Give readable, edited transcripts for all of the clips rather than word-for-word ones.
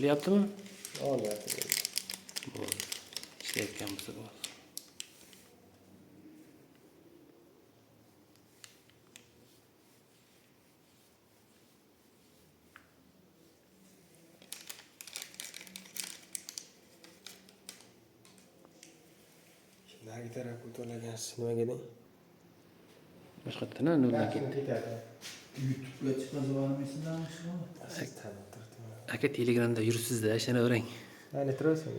Bo'lyaptimi? Olyapti. Bo'ldi. Ishlayotgan bo'lsa bo'ldi. Narigi tarafga o'tolagansiz nimaga deng? Boshqatdan noldan ketdi. Ketadi. YouTube'ga chiqazib olmaysizlarmi shuni? Siz tanib turibdi. Aka, Telegramda yuribsizda, ishonavering. Ha, netrasan?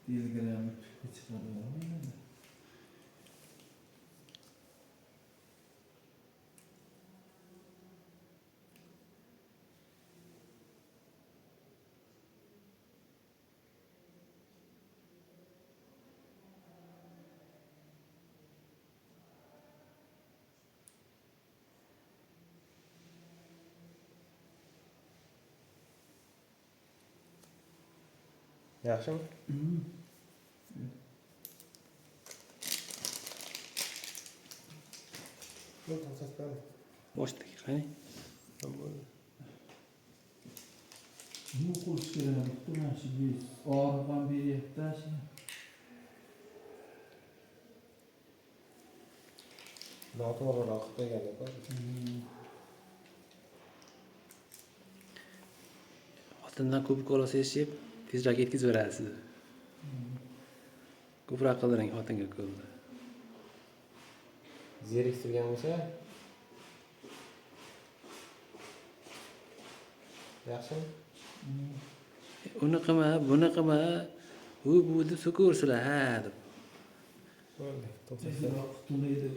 Telegram YouTube'ga chiqarib olmayman. Yaxshimi? Bo'ldi, to'xtatib. Boshdik, qani? Bo'ldi. Nima qilish kerak bitta mana shu bez og'riq ham beryapti shu. Noto'g'riroq qilib qo'yganlik bor. Xotindan ko'p ukol olsangiz, tezroq yetkazib yuborasiz. Ko'proq qildiring xotinga ukolni. Zeriktirgan bo'lsa, yaxshimi? Uni qilma, buni qilma, u bu deb so'kaversilar, ha deb. Bo'ldi, to'xtatib. Tezroq qutulaydi.